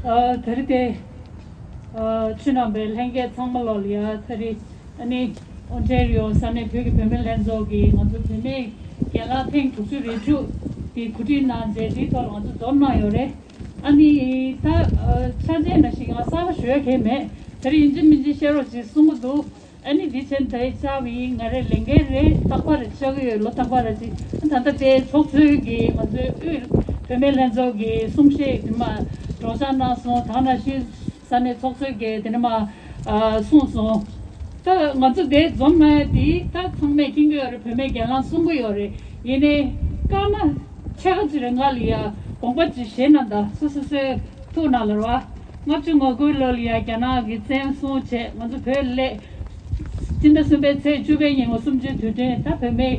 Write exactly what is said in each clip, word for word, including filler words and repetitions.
ཨ། ད་རེས་དེ། ཨ། ཆུ་ནང་པའི་ལྷན་རྒྱས་ཚང་མ་ལོག་ལ་ཡ། ད་རེས་ཨ་ནི་ཨོན་ཊེ་རི་ཡོ་ས་གནས་བོད་ཀྱི་བུད་མེད་ལྷན་ཚོགས་ཀྱིས་ང་ཚོ་བུད་མེད་རྒན་ལགས་ཐེངས་དྲུག་ཅུ་རེ་དྲུག་གི་གོ་སྒྲིག་གནང་རྗེས་དེའི་ཐོག་ལ་ང་ཚོ་འཛོམས་གནང་ཡོད་རེད། ཨ་ནི་ད། ཨ། ཆ་འཇལ་ནང་བཞིན་ང་གསར་པ་ཞུ་ཡ་གང་ཡང་མེད། ད་རེས་ཡིན་གཅིག་མིན་གཅིག་བཤད་རོགས་ཞེས་གསུང་གི་འདུག་ཨ་ནི་འདི་བྱས་ནས་ད་རེས་བཅར་བ་ཡིན། ང་རེ་ལས་འགན་རེ་རྟག་པར་བཅར་གྱི་ཡོད། ལོ་རྟག་པར་ཅིག་ད་ལྟ་དེ་ཚོགས་གཙོའི་གི་ང་ཚོའི་དབུས་བུད་མེད་ལྷན་ཚོགས་ཀྱི་གསུང་བཤད་དེ་མ་སྒྲོག་སྦྱང་གནང་སོང་། ད་ནང་བཞིན་ས་གནས་ཚོགས་གཙོས་ཀྱི་དེ་ནས་མ་ཨ་གསུངས་སོང་། ད་ང་ཚོ་དེ་འཛོམས་ན་ཡ་དེ་ད་ཚང་མས་མཁྱེན་གྱི་ཡོད་རེད། བུད་མེད་སྒེར་ལངས་གསུང་གི་ཡོད་རེད། ཡིན་ནའི་སྐར་མ་ཕྱེད་ཀ་ཅིག་རིང་ལ་ཡ་དགོངས་པ་ཅིག་བཞེས་ན། ད་སོ་སོ་སོའི་ཐུགས་ནང་ལ་རེད་བ། ལྔ་བཅུ་ང་དགུའི་ལོ་ལ་ཡ་རྒྱ་ནག་གིས་བཙན་བཟུང་བྱས་ང་ཚོ་བོད་ལ་སླེབས། སྤྱི་ཟླ་གསུམ་པའི་ཚེས་བཅུ་པའི་ཉིན་མོ་གསུམ་བཅུའི་དུས་དྲན། ད་བུད་མེད་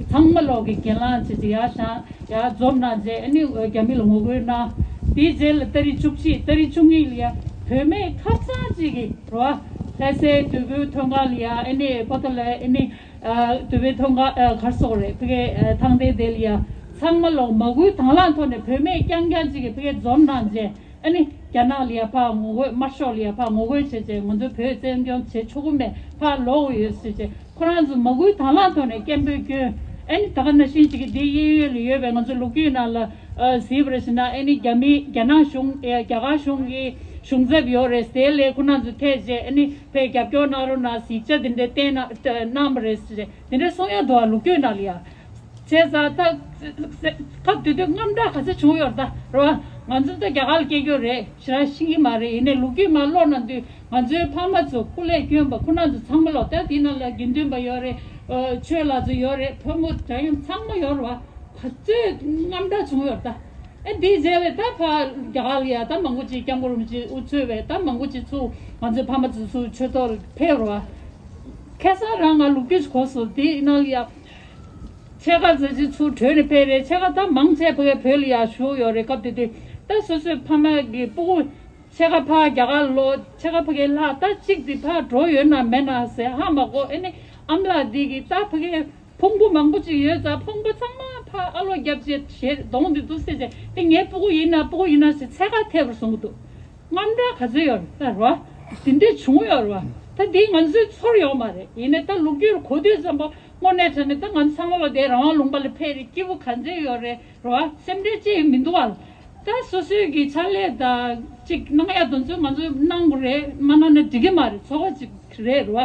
ཚང་མ་ལོག་གི་སྒེར་ལངས་བྱས་ཏེ་ཡར་བཞེངས། ཡར་འཛོམས་གནང་རྗེས་ཨ་ནི་རྒྱ་མི་ལ་ངོ་རྒོལ་གནང་། དེའི་རྗེས་ལ་ཏ་རིག་བཅུ་གཅིག་ཏ་རིག་བཅུ་གཉིས་ལ་ཡ་བུད་མེད་ཁ་སང་གཅིག་གིས་རེད་བ། ལྷ་སའི་དུས་འགོའི་ཐོན་ཁང་ལ་ཡ་ཨ་ནི་པོ་ཏ་ལའི་ཨ་ནི་ཨ། དུས་འགོའི་ཐོན་ཁང་། ཨ། ག་རེ་ཟེར་དགོས་རེད། ཕ་གིའི་ཨ་ཐང་སྟེང་དེ་ལ་ཡ་ཚང་མ་ལོག་མ་བསྐུལ་དང་བླངས་ཐོག་ནས་བུད་མེད་རྐྱང་རྐྱང་གཅིག་གིས་ཕ་གིར་འཛོམས་གནང་རྗེས་ཨ་ནི་རྒྱ་ནག་ལ་ཡ་ཕར་ངོ་རྒོལ། དམར་ཤོག་ལ་ཡ་ཕར་ངོ་རྒོལ་བྱས་རྗེས་ང་ཚོ་བོད་བཙན་སྐྱོང་བྱེད་ཆོག་གི་མེད། ཕར་ལོག་དགོས་ཡོད་ཟེར་རྗེས་ཁོ་རང་ཚོ་མ་བསྐུལ་དང་བླངས་ཐོག་ནས་སྐད་འབོད་བསྐྱོན། ཨ་ནི་ད་ག་ནང་བཞིན་ཅིག་གི་འདི་གཡས་གཡོན་ལ་ཡོད་པའི་ང་ཚོ་ལོ་རྒྱུས་ནང་ལ་ཨ་གཟིགས་པ་རེད་ཟེར་ན། ཨ་ནི་རྒྱ་མི་རྒྱ་ནག་གཞུང་། ཨ། རྒྱ་གར་གཞུང་གི་གཞུང་ཚབ་ཡོད་རེད། དེ་ལས་ཁོ་རང་ཚོ་ཐད་བྱས་ཨ་ནི་ཕར་རྒྱབ་སྐྱོར་གནང་རོགས་གནང་ཟེར་ཡིག་ཆ་དེ་འདྲ་བསྟན་གནང་གནང་བ་རེད་ཟེར་དེ་འདྲ་གསུང་ཡ་འདུག་ཨ། ལོ་རྒྱུས་ནང་ལ་ཡ། བྱས་ཙང་ད་སྐབས་དེ་དུས་དངངས་སྐྲག་ག་ཚོད་བྱུང་ཡོད་རེད། ད་རེད་བ། ང་ཚོ་ད་རྒྱ་གར་ལ་སྐྱེས་ཡོད་རེད། ཞེ་དྲག་ཤེས་ཀྱི་མ་རེད། ཡིན་ནའི་ལོ་རྒྱུས་མར་ཀློག་གནང་དུས་ང་ཚོའི་ཕ་མ་ཚོ་སྐུ་ལས་བསྐྱོན་པ་ཁོ་རང་ཚོ་ཚང་མ་ལོག་ད་དེའི་ནང་ལ་དགེ་འདུན་པ་ཡོད་རེད། ཨ། ཆོས་ལགས་ཚོ་ཡོད་རེད། ཕོ་མོ་འདྲ་མཉམ་ཚང་མ་ཡོད་རེད་བ། ག་ཚོད་དངངས་སྐྲག་བྱུང་ཡོད་རེད་ད། ཨེ་འདིའི་རྗེས་ལ་ད་ཕར་རྒྱ་གར་ལ་ཡ་ད་མང་པོ་ཅིག་སྐྱབས་མགོན་རིན་པོ་ཆེ་དབུ་གཙོས་པའི་ད་མང་པོ་ཅིག་ཚུར་ང་ཚོའི་ཕ་མ་ཚོ་ཚུར་ཆོས་ཐོག་ལ་ཕེབས་རེད་བ། ཁ་སང་རང་ང་ལོ་རྒྱུས་གོ་སོང་། དེའི་ནང་ལ་ཡ། ཕྱེད་ཀ་ཙམ་ཅིག་ཚུར་བྲོས་ནས་ཕེབས་རེད། ཕྱེད་ཀ་ད་མང་ཆེ་ཕ་གིའི་བོད་ལ་ཡར་བཞུགས་ཡོད་རེད། སྐབས་དེ་དུས་ད་སོ་སོའི་ཕ་མ་གི་སྤུ་གུ་ཕྱེད་ཀ་ཕར་རྒྱ་གར་ལོག་ཕྱེད་ཀ་ཕ་གིར་ལྷག་ད་གཅིག་དེ་ཕར་འགྲོ་ཡོད་ན་མེད་ན་ཟེར་ཧ་མ་གོ། ཨེ་ནི་ཨ་མ་ལགས་འདི་གིས་ད་ཕ་གིར་ཕུང་པོ་མང་པོ་ཅིག་ཡོད་ཙང་ཕུང་པོ་ཚང་མ་ཕར་ཨ་ལོ་བརྒྱབ་བྱས་ཞེས་གདོང་དེ་འདུག་སེ་བྱས་དེ་ངའི་སྤུ་གུ་ཡིན་ན་སྤུ་གུ་ཡིན་ན་ཟེར་འཚེར་ཁ་ཐེབས་པར་བཟུང་གི་འདུག་དངངས་སྐྲག་ག་ཚོད་ཡོད་རེད་ད་རེད་བ། དེ་འདྲས་བྱུང་ཡོད་རེད་བ། ད་དེ་ང་ཚོའི་ཚོར་ཡོད་མ་རེད། ཡིན་ནའི་ད་ལོ་རྒྱུས་གོ་དུས་ཙམ་པ་དངོས་གནས་དྲང་གནས་ད་ང་ཚོ་ཚང་མ་ལོག་དེ་རང་དབང་ལུང་པ་ལ་ཕེབས་རེད། སྐྱིད་པོ་ག་ཚོད་ཡོད་རེད་རེད་བ། སེམས་ཁྲལ་ཅི་ཡང་མི་འདུག་བ། ད་སོ་སོའི་གི་ཕྱག་ལས་ད་ཅིག་གནང་ཡ་དེ་ཚོ་ང་ཚོས་གནང་དགོས་རེད། མ་གནང་ན་འགྲིག་གི་མ་རེད། ཚོར་བ་ཅིག་རེད་རེད་བ།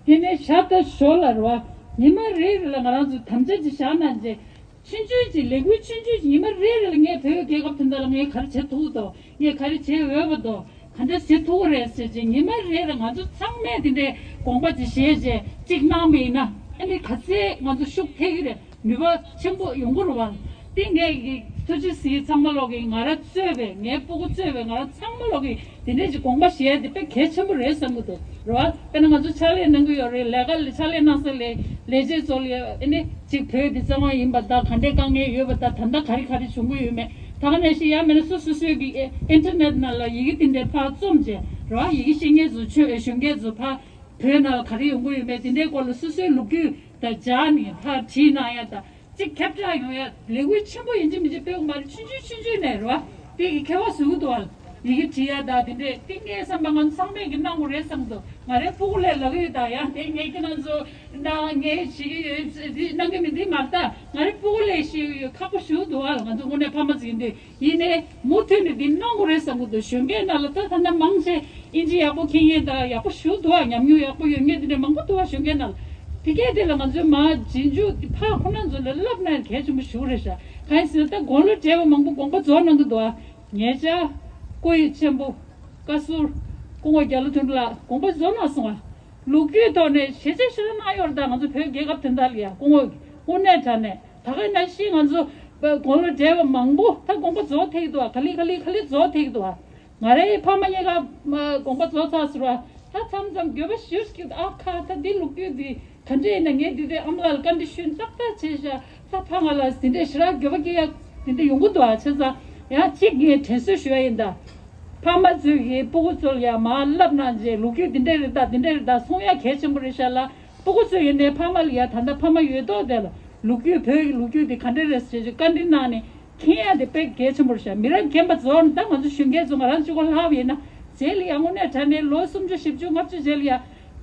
ཡིན་ནའི་ཞག་ད་ཞོར་ལ་རེད་བ། ཉི་མ་རེ་རེ་ལ་ང་རང་ཚོ་དམ་བཅའ་ཅིག་བཞག་གནང་རྗེས། ཆུང་ཆུང་ཅིག་ལས་འགུལ་ཆུང་ཆུང་ཅིག་ཉི་མ་རེ་རེ་ལ་ངས་བོད་རྒྱལ་ཁབ་དེ་འདྲ་ལ་ངས་ག་རེ་བྱེད་ཐུབ་ཀྱི་འདུག་ངས་ག་རེ་བྱེད་འོས་པ་འདུག་ག་འདྲ་བྱེད་ཐུབ་ཀྱི་རེད་ཟེར་བྱས་ཉི་མ་རེ་རེ་ང་ཚོ་ཚང་མས་དེ་འདྲའི་དགོངས་པ་ཅིག་བཞེས་བྱས་གཅིག་གནང་བ་ཡིན་ན་ཨ་ནི་ག་ཚད་ང་ཚོ་ཤུགས་ཐེབས་ཀྱི་རེད། ནུས་པ་ཆེན་པོ་ཡོང་གི་རེད་བ། དེ་ངས་ཀྱི་ཐུགས་རྗེ་གཟིགས། ཚང་མ་ལོག་གིས་ང་རང་གཙོས་པའི་ངའི་སྤུ་གུ་གཙོས་པའི་ང་རང་ཚང་མ་ལོག་གིས་དེ་འདྲས་ཀྱི་དགོངས་པ་བཞེས་ཡ་དེ་དཔེ་གལ་ཆེན་པོ་རེད་བསམ་གྱི་འདུག་རེད་བ། དཔེར་ན་ང་ཚོ་ཕྱག་ལས་གནང་གི་ཡོད་རེད། ལས་ཀ་ལ་ཕྱག་ལས་གནང་ས་ལས་ལས་བྱེད་ཚོ་ལ་ཨ་ནི་གཅིག་བོད་འདི་རྩ་བ་ཡིན་པ་དང་ག་འདྲའི་དཀའ་ངལ་ཡོད་པ་དང་ད་ལྟ་ག་རེ་ག་རེ་བྱུང་གི་ཡོད་མེད་ད་ག་ནང་བཞིན་ཡང་མིན་ན་སོ་སོ་སོའི་གི་ཨེ་ཨིན་ཊར་ནེཊ་ནང་ལ་ཡི་གེ་དེ་འདྲའི་ཕར་རྩོམ་བྱས་རེད་བ། ཡི་གེ་ཤེས་མཁན་ཚོ་ཆོས་གཞོན་སྐྱེས་ཚོ་ཕར་བོད་ནང་ལ་ག་རེ་ཡོང་གི་ཡོད་མེད་དེ་འདྲའི་སྐོར་ལ་སོ་སོའི་ལོ་རྒྱུས་དང་སྦྱར་ནས་ཕར་བྲིས་གནང་ཡ་དང་། གཅིག་ཁྱབ་བསྒྲགས་ཡོང་ཡ་ལས་འགུལ་ཆེན་པོ་ཡིན་གཅིག་མིན་གཅིག་སྤེལ་དགོས་མ་རེད། ཆུང་ཆུང་ཆུང་ཆུང་ནས་རེད་བ། དེ་གི་ཁྱད་པར་བཟོ་གི་འདུག་བ། ཡི་གེ་བྲིས་ཡ་ད་དེ་འདྲས་དེ་ངའི་བསམ་པ་ང་ཚང་མས་གི་གནང་དགོས་རེད་བསམ་འདུག་ང་རའི་སྤུ་གུ་ལས་ལག་ཡོད་ད་ཡང་དེ་ངས་ཁྱེད་རང་ཚོ་ན་ངས་བྱེད་གི་ཡོད་འདི་གནང་གི་མིན་འདི་མ་རེད་ད། ང་རའི་སྤུ་གུ་ལས་ཤེས་ཡོད་ཁག་པོ་ཞུ་གི་འདུག་བ། ང་ཚོ་དངོས་གནས་ཕ་མ་ཚོ་ཡིན་དུས་ཡིན་ནའི་མུ་མཐུད་ནས་འདི་གནང་དགོས་རེད་བསམ་གི་འདུག་གཞོན་སྐྱེས་ནང་ལ་ད་ད་ལྟ་མང་ཆེ་ཨིན་ཇི་ཡག་པོ་མཁྱེན་མཁན་དང་ཡག་པོ་ཞུ་འདུག་བ། ཉམས་མྱོང་ཡག་པོ་ཡོད་མཁན་དེ་འདྲ་མང་པོ་འདུག་བ། གཞོན་སྐྱེས་ནང་ལ་དེ་གས་དེ་ལ་ང་ཚོས་མ་རྗེས་འཇུག་ཕར་ཁོ་རང་ཚོ་ལ་བསླབ་ན་གལ་ཆེན་པོ་ཞིག་རེད་ཤག་གང་ཡིན་ཟེར་ན་ད་དགུང་ལོ་བགྲེས་པ་མང་པོ་དགོངས་པ་རྫོགས་གནང་གི་འདུག་བ། ཉེ་ཆར་སྐུ་ཡི་ཆེན་པོ་བཀའ་ཟུར་སྐུ་ངོ་རྒྱ་ལོ་དོན་གྲུབ་ལགས་དགོངས་པ་རྫོགས་གནང་སོང་བ། ལོ་རྒྱུས་ཐོག་ནས་ཞེ་ཆེ་ཞེ་དྲག་གནང་ཡོད་རེད། ད་ང་ཚོ་བོད་རྒྱལ་ཁབ་དོན་དག་ལ་ཡ་སྐུ་ངོ་དངོས་གནས་དྲང་གནས་ད་ག་ནང་བཞིན་ང་ཚོ་དགུང་ལོ་བགྲེས་པ་མང་པོ་ད་དགོངས་པ་རྫོགས་ཐེག་འདུག་བ། ག་ལེ་ག་ལེ་ག་ལེ་རྫོགས་ཐེག་འདུག་བ། ང་རའི་ཕ་མ་གཉིས་ཀ་དགོངས་པ་རྫོགས་ཚར་ཟེར་བ། ད་མཚམས་མཚམས་འགྱོད་པ་ཞེ་པོ་སྐྱེ། ཨ་ཁ་ད་འདི་ལོ་རྒྱུས་འདི་ག་འདྲ་ཡིན་ན། ངས་འདི་དུས་ཨ་མ་ལགས་ལ་བཀའ་འདྲི་ཞུས་ཏག་ཏག་བྱས་ཤག་ད་ཕ་ང་ལ་འདི་འདྲ་ཞེ་དྲག་འགྱོད་པ་སྐྱེ་ཡ་འདི་འདྲ་ཡོང་གི་འདུག་ཨ། བྱས་ཙང་ཡང་གཅིག་ངས་དྲན་གསོ་ཞུ་ཡ་ཡིན་ད། ཕ་མ་ཚོས་ཀྱིས་སྤུ་གུ་ཚོ་ལ་ཡང་མར་བསླབ་གནང་རྗེས་ལོ་རྒྱུས་འདི་འདྲ་རེད་ད་འདི་འདྲ་རེད་ད་གསུང་ཡ་གལ་ཆེན་པོ་རེད་ཤག་ལ། སྤུ་གུ་ཚོས་ཡིན་ནའི་ཕ་མ་ལ་ཡ་ད་ལྟ་ཕ་མ་ཡོད་ཐོག་དེ་ལ་ལོ་རྒྱུས་བོད་ཀྱི་ལོ་རྒྱུས་འདི་ག་འདྲ་རེད་ཟེར་བྱས་བཀའ་འདྲི་གནང་ནས། མཁྱེན་ཡ་དེ་དཔེ་གལ་ཆེན་པོ་རེད་ཤག་མི་རབས་རྒན་པ་ཚོ་ད་ང་ཚོ་གཞོན་སྐྱེས་ཚོ་ང་རང་གཅིག་པོ་ལྷག་པ་ཡིན་ན་རྗེས་ལ་ཡང་དངོས་གནས་དྲང་གནས་ལོ་སུམ་ཅུ་བཞི་བཅུ་ལྔ་བཅུ་རྗེས་ལ་ཡ་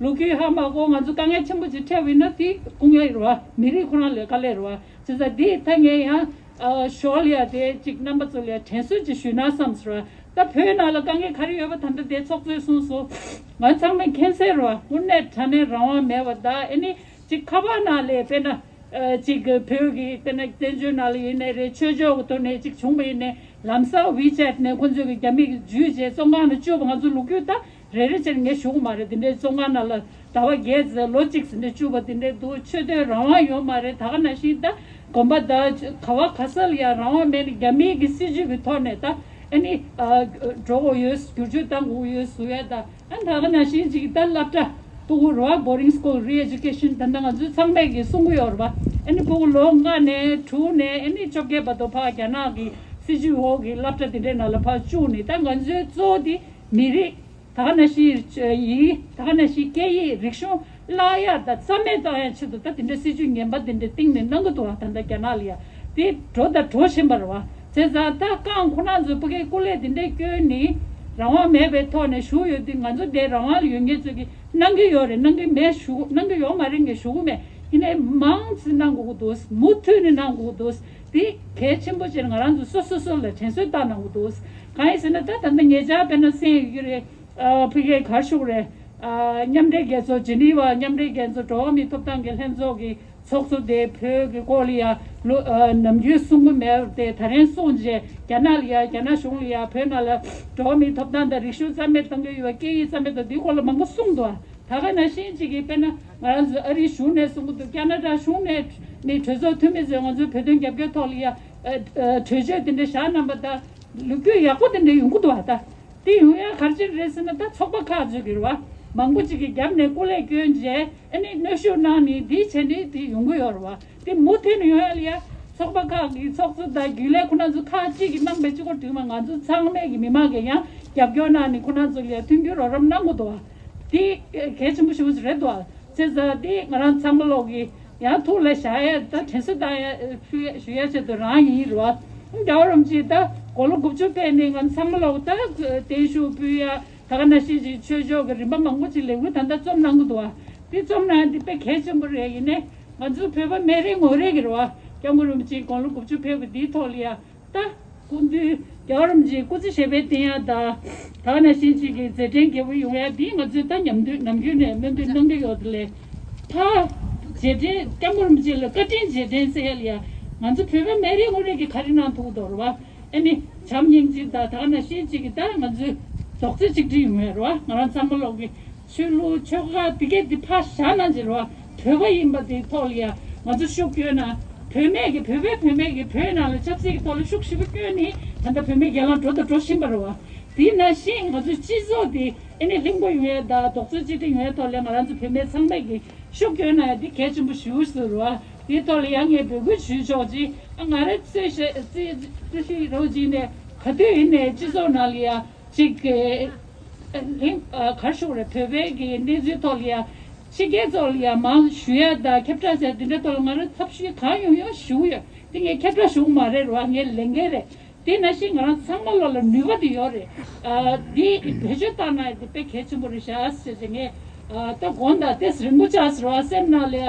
ལོ་རྒྱུས་ཧ་མ་གོ་ང་ཚོ་དཀའ་ངལ་ཆེན་པོ་ཅིག་འཕྲད་པ་ཡིན་ན་དེ་སྐུ་ངལ་རེད་བ། མི་རིགས་ཁོ་རང་ལ་དཀའ་ལས་རེད་བ། བྱས་ཙང་འདི་ད་ངས་ཡང་ཨ་ཞོར་ལ་ཡ་དེ་ཅིག་རྣམ་པ་ཚོ་ལ་ཡ་དྲན་གསོ་ཅིག་ཞུས་ན་བསམ་སོང་ར། ད་བོད་ནང་ལ་དཀའ་ངལ་ག་རེ་ཡོད་པ་ད་ལྟ་དེ་ཚོགས་གཙོས་གསུངས་སོང་། ང་ཚང་མས་མཁྱེན་གསལ་རེད་བ། དངོས་གནས་དྲང་གནས་རང་དབང་མེད་པ་ད་ཨ་ནི་ཅིག་ཁ་པར་ནང་ལ་དཔེར་ན་ཨ་ཅིག་བོད་ཀྱི་དཔེར་ན་བཙན་བྱོལ་ནང་ལ་ཡིན་ནའི་རེད། ཆོས་ཕྱོགས་ཀྱི་ཐོག་ནས་ཅིག་བྱུང་བ་ཡིན་ནའི་ལམ་སང་ཝི་ཆེ་ཊི་ནས་ཁོང་ཚོས་ཀྱི་རྒྱ་མི་གི་འཇུས་བྱས་བཙོན་ཁང་ནང་བཅུག་པ་ང་ཚོ་ལོ་རྒྱུས་ད་རེ་རེ་བྱས་ནས་ངས་ཞུ་གི་མ་རེད། དེ་འདྲའི་བཙོན་ཁང་ནང་ལ་ཟླ་བ་བརྒྱད་ཙམ་ལོ་གཅིག་ཙམ་འདྲ་བཅུག་པ་དེ་འདྲ་འདུག་ཆོས་དད་རང་དབང་ཡོད་མ་རེད། ད་ག་ནང་བཞིན་ད་དགོན་པ་ད་ག་བ་ག་ས་ལ་ཡང་རང་དབང་མེད་ནས་རྒྱ་མིའི་གི་སྲིད་ཇུས་ཀྱི་ཐོག་ནས་ད་ཨ་ནི་ཨ་འགྲོ་དགོས་ཡོད། བསྒྱུར་བཅོས་བཏང་དགོས་ཡོད་ཟེར་ཡ་ད་ཨ་ད་ག་ནང་བཞིན་ཅིག་ད་སློབ་གྲྭ་ཕྲུ་གུ་རོ་བ་boarding school re-education ད་ལྟ་ང་ཚོའི་ཚང་མས་གི་གསུང་གི་ཡོད་རེད་པ། ཨ་ནི་ཕྲུ་གུ་ལོ་ལྔ་ནས་དྲུག་ནས་ཨ་ནི་བཅོ་བརྒྱད་བར་དུ་ཕར་རྒྱ་ནག་གི་སྲིད་ཇུས་འོག་གི་སློབ་གྲྭ་དེ་འདྲའི་ནང་ལ་ཕར་བཅུག་ནས་ད་ང་ཚོའི་གཙོ་བོ་དེ་མི་རིགས། ད་ག་ནང་བཞིན་ཡིག་ད་ག་ནང་བཞིན་སྐད་ཡིག་རིག་གཞུང་བརླག་ཡ་དང་རྩ་མེད་གཏོང་ཡ་ཆེད་དུ་ད་དེ་འདྲའི་སྲིད་ཇུས་ངན་པ་དེ་འདྲ་བཏིང་ནས་གནང་གི་འདུག་བ། ད་ལྟ་རྒྱ་ནག་ལ་ཡ་དེ་འགྲོ་དང་འགྲོ་བཞིན་པ་རེད་བ། བྱས་ཙང་ད་རྐང་ཁོ་རང་ཚོས་ཕ་གིའི་སྐུ་ལས་དེ་འདྲ་བསྐྱོན་ནས་རང་དབང་མེད་པའི་ཐོག་ནས་བཞུགས་ཡོད་དུས་ང་ཚོ་དེ་རང་དབང་ལ་ཡོད་མཁན་ཚོས་ཀྱི་གནང་གི་ཡོད་རེད། གནང་གི་མེད་ཞུ་གནང་གི་ཡོད་མ་རེད་ངས་ཞུ་གི་མེད། ཡིན་ནའི་མང་ཙམ་གནང་དགོས་ཀྱི་འདུག་མུ་མཐུད་ནས་གནང་དགོས་ཀྱི་འདུག་དེ་གལ་ཆེན་པོ་ཅིག་ང་རང་ཚོ་སོ་སོ་སོ་ལ་དྲན་གསོ་བཏང་གནང་དགོས་འདུག་གང་ཡིན་ཟེར་ན་ད་ད་ལྟ་ཉེ་ཆར་དཔེར་ན་གསན་ཡོད་ཀྱི་རེད། ཨ་ཕ་གིའི་ག་རེ་ཞུ་དགོས་རེད། ཨ་མཉམ་འབྲེལ་རྒྱལ་ཚོགས་ཇི་ནི་ཝ་མཉམ་འབྲེལ་རྒྱལ་ཚོགས་འགྲོ་བ་མིའི་ཐོབ་ཐང་གི་ལྷན་ཚོགས་ཀྱི་ཚོགས་གཙོ་དེ་བོད་ཀྱི་སྐོར་ལ་ཡ་ལོ་ཨ་ནམ་རྒྱུན་གསུང་གི་མེད་པ་དེ་ད་རིང་གསུངས་རྗེས་རྒྱ་ནག་ལ་ཡ་རྒྱ་ནག་གཞུང་ལ་ཡ་བོད་ནང་ལ་འགྲོ་བ་མིའི་ཐོབ་ཐང་དང་རིག་གཞུང་རྩ་མེད་གཏོང་གི་ཡོད་པ་སྐད་ཡིག་རྩ་མེད་གཏོང་དེའི་སྐོར་ལ་མང་པོ་གསུངས་འདུག་ད་ག་ནང་བཞིན་གཅིག་གིས་དཔེར་ན་ང་རང་ཚོ་ཨ་རིའི་གཞུང་ནས་གསུང་གི་འདུག་ཁ་ན་ཌ་གཞུང་ནས་ནི་གྲོས་ཚོགས་འཐུས་མི་ཚོས་ང་ཚོའི་བོད་དོན་རྒྱབ་སྐྱོར་ཐོག་ལ་ཡ་ཨ་ཨ་གྲོས་ཆོད་དེ་འདྲ་བཞག་གནང་པ་དང་ལོ་རྒྱུས་ཡག་པོ་དེ་འདྲ་ཡོང་གི་འདུག་བ། ད་དེ་ཡོང་ཡ་ག་རེ་བྱས་རེད་ཟེར་ན་ད་ཚོགས་པ་ཁག་ཚོས་ཀྱི་རེད་བ། མང་པོ་ཅིག་གིས་རྒྱབ་ནས་སྐུ་ལས་བསྐྱོན་རྗེས་ཨ་ནི་གནོན་ཤུགས་གནང་ནས་འདི་བྱས་ནས་དེ་ཡོང་གི་ཡོད་རེད་བ། དེ་མུ་མཐུད་ནས་ཡོང་ཡ་ལ་ཡ་ཚོགས་པ་ཁག་གི་ཚོགས་གཙོ་དང་རྒྱུན་ལས་ཁོ་ན་ཚོ་ཁག་ཅིག་གིས་གནང་པའི་གཅིག་པོ་དུས་མ་ང་ཚོ་ཚང་མས་ཀྱི་མི་མང་གིས་ཡང་རྒྱབ་སྐྱོར་གནང་ནས་ཁོ་ན་ཚོ་ལ་ཡ་མཐུན་འགྱུར་རོགས་རམ་གནང་དགོས་འདུག་བ། དེ་གལ་ཆེན་པོ་ཞིག་རེད་འདུག་བ། བྱས་ཙང་དེ་ང་རང་ཚང་མ་ལོག་གི་ཡང་ཐུགས་ལ་བཞག་ཡ་ད་དྲན་གསོ་བཏང་ཡ་ཞུ་ཡ་ཆེད་དུ་རང་ཡིན་རེད་བ། རྒྱལ་བ་རིན་པོ་ཆེ་ད་དགུང་ལོ་དགུ་བཅུ་ཕེབས་ནས་ང་ཚང་མ་ལོག་ད་བརྟན་བཞུགས་ཕུལ་ཡ་ད་ག་ནང་བཞིན་ཅིག་ཆོས་ཕྱོགས་ཀྱི་རིམ་པ་མང་པོ་ཅིག་ལས་འགུལ་ད་ལྟ་རྩོམ་གནང་གི་འདུག་བ། དེ་རྩོམ་གནང་ཡ་འདི་དཔེ་གལ་ཆེན་པོ་རེད། ཡིན་ནའི་ང་ཚོ་བོད་པ་མི་རེ་ངོ་རེ་གི་རེད་བ། སྐྱབས་མགོན་རིན་པོ་ཆེ་དགུང་ལོ་དགུ་བཅུ་ཕེབས་པ་འདིའི་ཐོག་ལ་ཡ། ད་སྐུ་མདུན་རྒྱལ་བ་རིན་པོ་ཆེའི་སྐུ་ཚེ་ཞབས་པད་བརྟན་ཡག་དང་། ད་ག་ནང་བཞིན་ཅིག་གི་མཛད་འཕྲིན་རྒྱས་པོ་ཡོང་ཡག་འདི་ང་ཚོས་ད་ཉམས་འདུན་ནམ་རྒྱུན་ནས་སྨོན་འདུན་གནང་གི་ཡོད་དེ་ལས། ད་རྗེས་དྲན་སྐྱབས་མགོན་རིན་པོ་ཆེ་ལ་བཀའ་དྲིན་རྗེས་དྲན་ཟེར་ཡག་ལ་ཡ་ང་ཚོ་བོད་པ་མི་རེ་ངོ་རེ་གིས་ག་རེ་གནང་ཐུབ་ཀྱི་འདུག་རེད་བ། ཨ་ནི་བྱམས་སྙིང་རྗེ་དང་ད་ག་ནང་བཞིན་ཅིག་གི་ད་ང་ཚོའི་རྡོག་རྩ་གཅིག་སྒྲིལ་ཡོང་ཡག་རེད་བ། ང་རང་ཚང་མ་ལོག་གི་ཆོས་ལུགས་ཆོལ་ཁ་འདི་གས་འདི་ཕར་བཞག་ན་ཅིག་རེད་བ། བོད་པ་ཡིན་པ་དེའི་ཐོག་ལ་ཡང་ང་ཚོ་ཤུགས་བསྐྱོན་ན། བུད་མེད་ཀྱི་བོད་པའི་བུད་མེད་ཀྱི་བོད་ནང་ལ་ཆབ་སྲིད་ཀྱི་ཐོག་ལ་ཤུགས་ཞེ་པོ་བསྐྱོན་ནས་ད་ལྟ་བུད་མེད་སྒེར་ལངས་འགྲོ་དང་འགྲོ་བཞིན་པ་རེད་བ། དེ་ནང་བཞིན་ང་ཚོའི་སྤྱི་ཚོགས་དེ་ཨ་ནི་ལྷིང་པོ་ཡོང་ཡ་དང་རྡོག་རྩ་གཅིག་སྒྲིལ་ཡོང་ཡ་ཐོག་ལ་ང་རང་ཚོ་བུད་མེད་ཚང་མས་ཀྱི་ཤུགས་བསྐྱོན་ན་ཡང་འདི་གལ་ཆེན་པོ་ཞེ་པོ་ཞིག་རེད་བ། དེའི་ཐོག་ལ་ཡང་ངས་འབོད་སྐུལ་ཞུས་ཆོག་ཅིག་ཨ་ང་རང་ཚོས་ཤ་རྩིས་རྩིས་ཞིག་རོགས་བྱས་ནས་ག་དུས་ཡིན་ནའི་སྤྱི་ཚོགས་ནང་ལ་ཡང་། ཅིག་གི་ལྷིང་ག་རེ་ཞུ་དགོས་རེད། བོད་པའི་གི་གནས་ཚུལ་ཐོག་ལ་ཡ་ཕྱི་རྒྱལ་ཚོ་ལ་ཡ་མང་ཞུ་ཡ་དང་ཁྱབ་བསྒྲགས་བྱས་དེ་འདྲ་ཐོག་ལ་ང་རང་ཚབ་ཞུས་གང་ཡོང་ཡོང་ཞུ་གི་ཡོད། དེ་ངས་ཁྱབ་བསྒྲགས་ཞུ་གི་མ་རེད་ར། ངའི་ལས་འགན་རེད། དེ་ནང་བཞིན་ང་རང་ཚང་མ་ལོག་ལ་ནུས་པ་དེ་ཡོད་རེད། ཨ་འདི་བེད་སྤྱོད་བཏང་ན་ཡ་དེ་དཔེ་གལ་ཆེན་པོ་རེད་ཤག་ཟེར་ཏེ་ངས་ཨ་ད་དགོངས་དག་ཏེས་རིང་པོ་ཆགས་ཟེར་བ་སེམས་ནང་ལ་ཡ་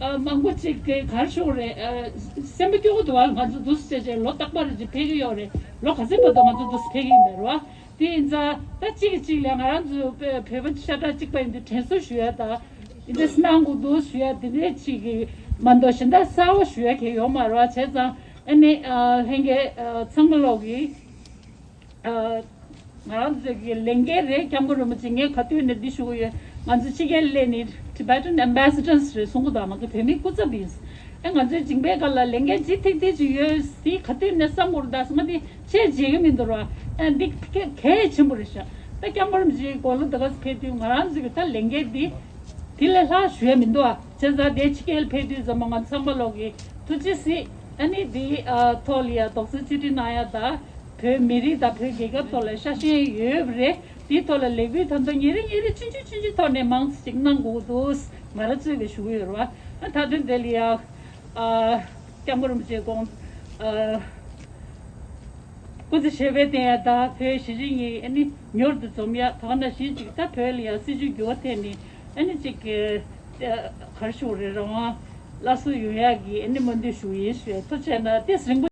ཨ་མང་པོ་ཅིག་གི་ག་རེ་ཞུ་དགོས་རེད། ཨ་སེམས་པ་སྐྱོ་པོ་འདུག་བ། ང་ཚོ་འདུག་སེ་བྱས་བྱས་ལོ་རྟག་པར་ཅིག་ཕེབས་ཀྱི་ཡོད་རེད། ལོ་ག་ཚོད་བར་དུ་ང་ཚོ་འདུག་སེ་ཕེབས་ཀྱི་ཡིན་པ་རེད་བ། དེ་ཡིན་ཙང་ད་གཅིག་གིས་གཅིག་ལ་ང་རང་ཚོ་བོད་པ་ཤ་ཁྲག་གཅིག་པ་ཡིན་དུས་དྲན་གསོ་ཞུ་ཡ་དང་། འདི་འདྲ་གནང་དགོས་འདུག་ཞུ་ཡ་དེ་འདྲས་གཅིག་གིས་མ་གཏོགས་གཞན་དག་གསར་པ་ཞུ་ཡ་གང་ཡང་ཡོད་མ་རེད་བ། བྱས་ཙང་ཨ་ནི་ཨ་ལྷན་རྒྱས་ཨ་ཚང་མ་ལོག་གིས་ཨ་ང་རང་ཚོ་གི་ལས་འགན་རེད། སྐྱབས་མགོན་རིན་པོ་ཆེ་ངས་ག་དུས་ནས་འདི་ཞུ་གི་ཡོད། ང་ཚོ་ཕྱི་རྒྱལ་སླེབས་ནས་Tibetan Ambassadors་རེད་གསུང་གི་འདུག་ང་ཚོ་བོད་མིའི་སྐུ་ཚབ་ཡིན། ཨ་ང་ཚོའི་མཇིང་པའི་སྒང་ལ་ལས་འགན་ལྗིད་ཐིག་ཐིག་ཅིག་ཡོད་དེ་ག་དུས་ནས་བསམ་དགོས་རེད། ད་སྔ་དེ་ཆེས་བརྗེད་ཀྱི་མི་འདུག་ར། ཨ་འདི་གལ་ཆེན་པོ་རེད་ཤག་ད་སྐྱབས་མགོན་རིན་པོ་ཆེའི་དགུང་ལོ་འདི་ག་ཕེབས་དུས་ང་རང་ཚོ་གི་ད་ལས་འགན་འདི་དེ་ལས་ལྷག་ཞུ་ཡ་མི་འདུག་ཨ་བྱས་ཙང་དེ་ཕྱི་རྒྱལ་ཕེབས་དུས་ཙམ་པ་ང་ཚང་མ་ལོག་གི་ཐུགས་རྗེ་གཟིགས། ཨ་ནི་འདི་ཨ་ཐོག་ལ་ཡ་རྡོག་རྩ་གཅིག་སྒྲིལ་གནང་ཡ་ད་བོད་མི་རིགས་དང་བོད་རྒྱལ་ཁབ་ཐོག་ལ་ཤ་ཞེན་ཡོད་པ་རེད། དེའི་ཐོག་ལ་ལས་འགུལ་ད་དུང་ཉིན་རེ་ཉིན་རེ་ཆུང་ཆུང་ཆུང་ཆུང་ཐོག་ནས་མང་ཙམ་ཅིག་གནང་དགོས་འདུག་ང་རང་ཚོས་ཀྱི་ཞུ་གི་ཡོད་རེད་བ། ཨ་མཐའ་དོན་དེ་ལ་ཡ་ཨ་སྐྱབས་མགོན་རིན་པོ་ཆེ་དགོངས་ཨ་ སྐུ་ཚེ་ཞབས་པད་བརྟན་ཡ། ད་བོད་གཞིས་བྱེས་གཉིས་ཨ་ནི་མྱུར་དུ་འཛོམས་ཡ། དོགས་ན་གཞིས་གཅིག་ད་བོད་ལ་ཡ་སྲིད་བྱུས་འགྱུར་བ་ཐེབས་ནི་ཨ་ནི་གཅིག་གི་གར་ཤོག་རེ་རང་དབང་སླར་གསོ་ཡོང་ཡ་གི་ཨ་ནི་སྨོན་འདུན་ཞུ་ཡིན་ཞུ་ཡ། ཐུགས་རྗེ་གནང་། ཏེ་རིང་པོ།